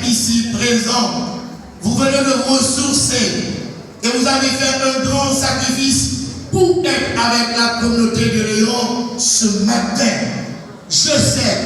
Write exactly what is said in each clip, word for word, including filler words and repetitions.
Ici présent, vous venez de vous ressourcer et vous avez fait un grand sacrifice pour être avec la communauté de Léon ce matin. Je sais,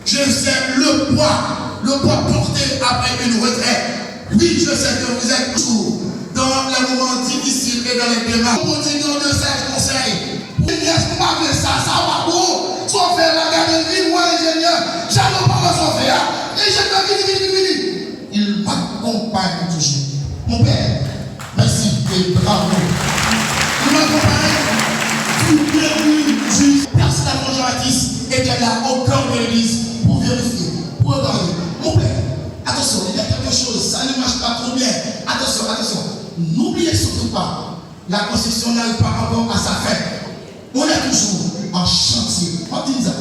je sais le poids, le poids porté après une retraite. Oui, je sais que vous êtes toujours dans les moments difficiles et dans les démarches. Continuons de sage conseil. Pou enjenyè, si w pa vle sa, sa pa bon. Sa w fè la, gade li, mwen enjenyè. Jan nou pa wè sa w fè a. Enjenyè, vini, vini, vini, vini. Il m'accompagne toujours. Mon père, merci et bravo. Il m'accompagne du début jusqu'à Pasteur Jean-Baptiste était là au cœur de l'église pour vérifier, pour regarder. Mon père, attention, il y a quelque chose, ça ne marche pas trop bien. Attention, attention. N'oubliez surtout pas, la construction n'arrive pas encore à sa fin. On est toujours en chantier. Mwen di sa,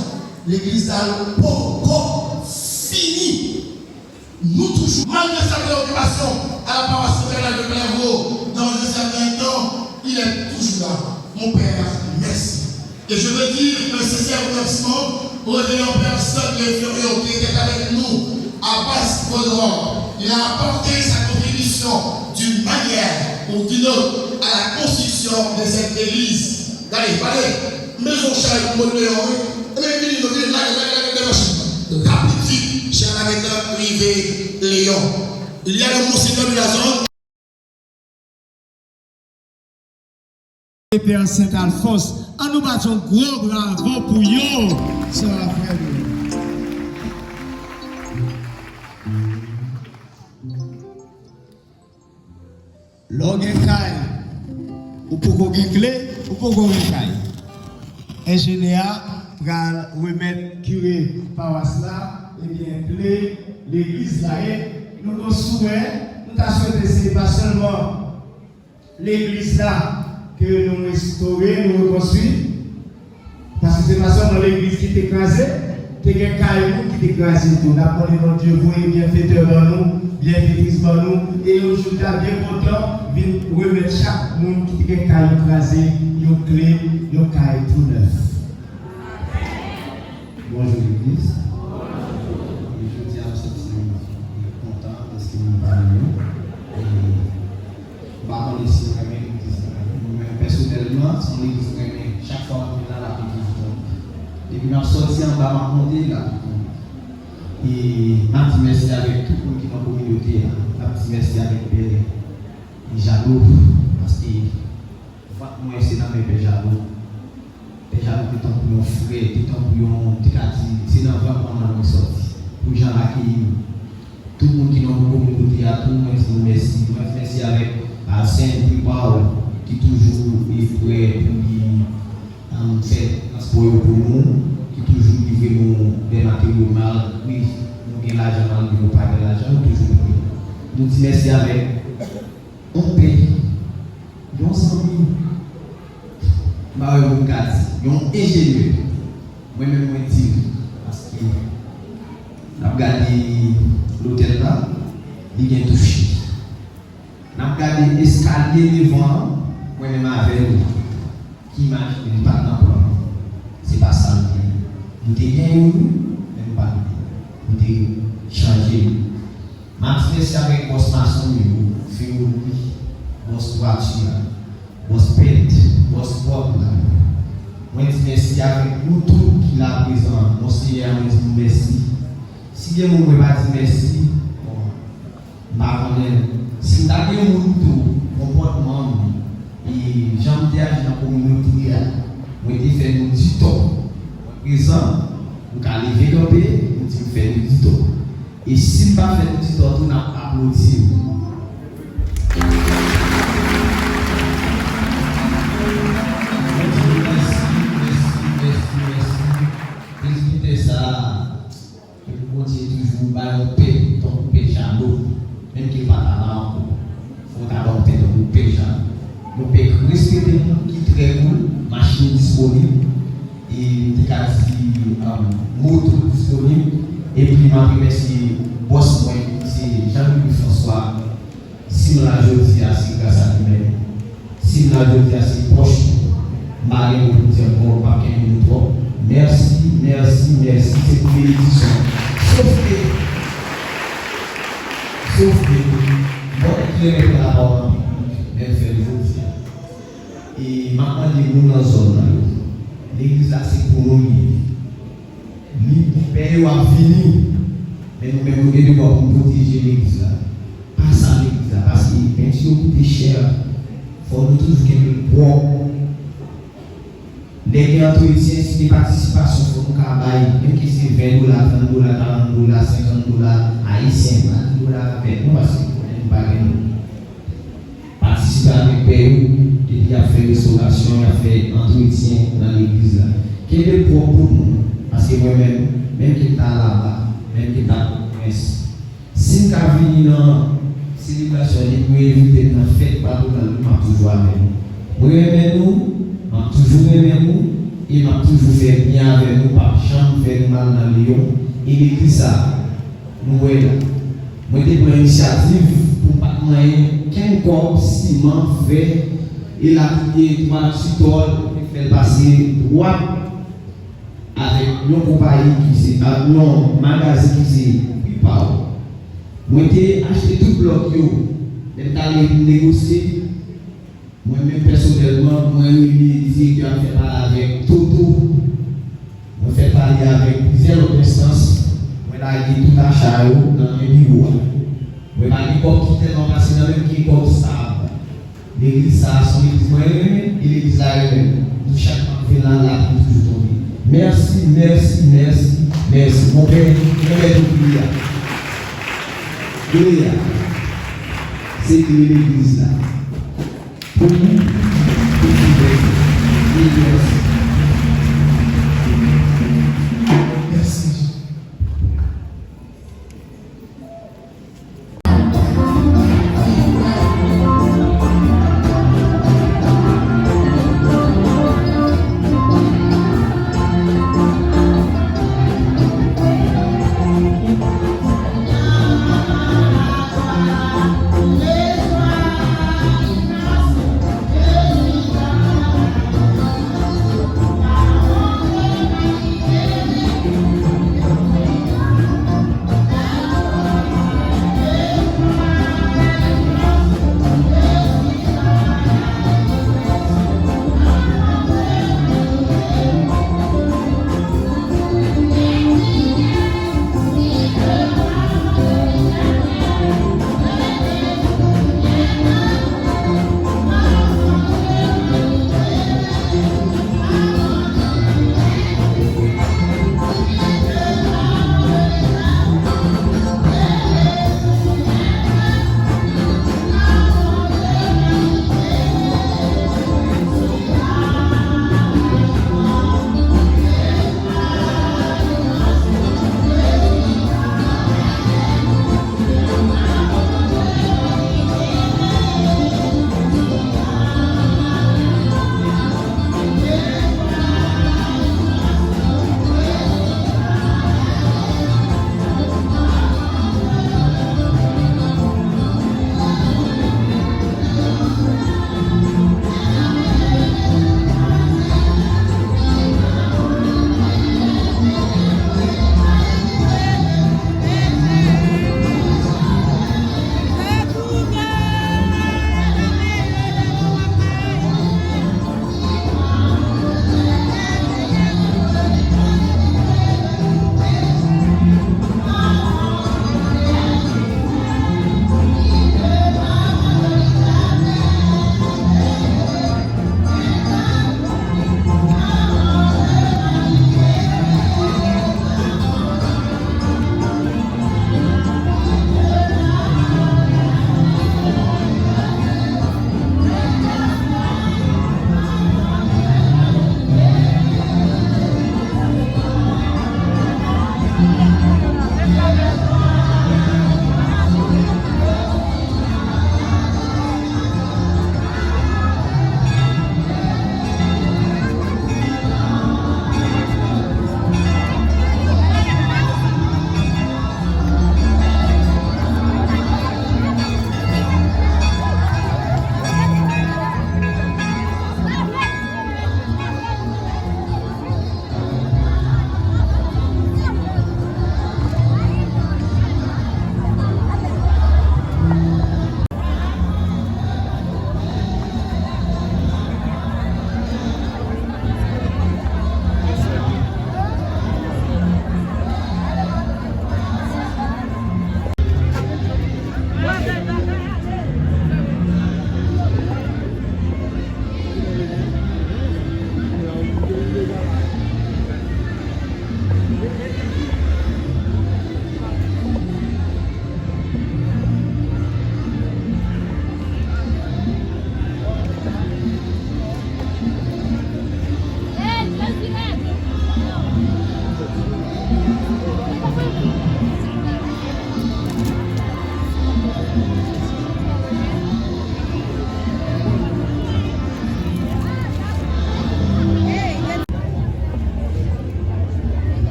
legliz la poko fini. Nou toujou, malgré sa préoccupation à la paroisse fraternelle de Clairvaux, dans un certain temps, il est toujours là. Mon père, merci. Et je veux dire un sincère remerciement au révérend père Sandley Fleuriot qui était avec nous à Basse Bodrop. Il a apporté sa contribution d'une manière ou d'une autre à la construction de cette église. Gade, gade, m bezwen yon chay pou m mete deyò, wi. Ebyen, vini, nou vini, lage, lage, lage, lage machin. Rapid, vit, chay la gentan rive Leyon. Il y a le monseigneur de la zone. Pè Sent Alfons, ann nou bat yon gwo bravo pou yo. Sè Rafael. Lè w gen kay, ou poko gen kle, ou poko gen kay. Enjenyè a pral remèt kire pawas la, ebyen, kle legliz la. E nou gon souwè, nou ta swete se pa sèlman legliz la ke nou restore, nou rekonstwi. Paske se pa sèlman legliz ki te kraze, te gen kay moun ki te kraze tou. N ap mande Bondye voye byenfetè ban nou, byenfetris ban nou, e yo jouda byen kontan vin remèt chak moun ki te gen kay yo kraze yon kle, yon kay tou nèf. Bonjou legliz. E jodi a m santi m kontan dèske m pami nou. E M pa konnen si w renmen legliz la. Mwen menm pèsonèlman, se yon legliz mwen renmen. Chak fwa m vin la, l ap vin toujou tonbe. Depi m ap sòti anba, m ap monte, l ap vin tonbe. E m ap di mèsi avèk tout moun ki nan kominote a. M ap di mèsi avèk Pè Jalo, paske vant mwen se nan men Pè Jalo. Deja nou te tankou yon frè, te tankou yon, te ka di, se nan vant manman nou sòti. Pou jan l akeyi nou. Tout moun ki nan kominote a tou, mwen di nou mèsi. Mwen di mèsi avèk Arsène Tripal ki toujou e prè pou li, um, fè transpò yo pou nou, ki toujou livre nou de materyo malgre nou gen lajan, malgre nou pa gen lajan, nou toujou prè. Nou di mèsi avèk yon pè, yon zanmi, m pa wè moun ka di, yon enjenyè. Mwen menm mwen di l, paske n ap gade lotèl la, li gen touche. N ap gade eskalye devan an, mwen menm avè l, ki imajine li pa t nan plan. Se pa sa l te ye. Nou te genyen wi, men nou pa t vle. Nou te chanje li. M ap di mèsi avèk bòs mason yo, Feroli, bòs twati a, bòs pent, bòs pòt la. Mwen di mèsi avèk nou tout ki la prezan. Monsenyè, mwen di nou mèsi. Si gen moun mwen pa di mèsi, bon, m pa konnen. Si m ta gen moun tou, konpòtman m, e jan m te aji nan kominote a, mwen te fè nou di tò. Mwen prezan, m ka leve kanpe, m di m fè nou di tò. E si m pa fè nou di tò tou, n ap aplodi m. Mwen di nou mèsi, mèsi, mèsi, mèsi. Prezbitè sa a, ke Bondye toujou ba yon pè, tankou Pè Jalo, menm ke l pa ta la ankò. Fò w ta ba w tèt ou pou Pè Jan. Yon pè ki respekte moun, ki trè koul, machin disponib, e m te ka di, um, moto disponib. Epi m ap remèsye bòs mwen, se Jean Louis François. Si m la jodi a, se gras a li menm. Si m la jodi a, se pòch li. M pa gen mo pou di ankò, m p ap kenbe nou twòp. Mèsi, mèsi, mèsi. Se pou benediksyon. Sof ke Bon, ki renmen pran lapawòl anpil, men m fè l jodi a. E m ap mande moun nan zòn nan yo, legliz la se pou nou li ye. Li, pè yo ap vini, men nou menm nou gen devwa pou n pwoteje legliz la. Pa sal legliz la, paske penti yo koute chè, fò nou toujou kenbe l pwòp. Lè gen antretyen, si gen patisipasyon, fò nou ka bay, menm ke se ven dola, trant dola, karant dola, senkant dola ayisyen, pa di dola avèk nou, paske konnen nou pa gen moun. Patisipe avèk pè yo, epi y ap fè restorasyon, y ap fè antretyen nan legliz la. Kenbe l pwòp pou nou, paske mwen menm, menm ke m ta Alabama, menm ke m ta Pòtoprens, si m ka vini nan selebrasyon li pou yo envite m nan fèt patwonal li, m ap toujou avè nou. Mwen renmen nou, m ap toujou renmen nou, e m ap toujou fè byen avè nou, p ap janm fè nou mal nan Lyon. E legliz sa a, nou wè la. Mwen te pran inisyativ pou m pa t manyen kenn kòb, siman, fè, e la, e twa ti tòl, mwen te fè l pase dwat avèk yon konpayi ki se, a, yon magazin ki se Pipaw. Mwen te achte tout blòk yo. Lè m t ale pou m negosye, mwen menm pèsonèlman, mwen rele direktè a, m fè pale avèk Toto. Mwen fè pale avèk plizyè lòt enstans. Mwen lage tout acha yo nan men biwo a. Mwen pa gen kòb ki tèlman pase nan men m, gen kòb sa a. Legliz sa a se yon legliz mwen renmen, e legliz la renmen m. Nou chak k ap vin la, lapli toujou tonbe. Mèsi, mèsi, mèsi, mèsi. Monpè, Monpè, tout priye a. Priye a. Se kle legliz la. Pou nou, pou nou, pou nou. Mèsi. Mèsi.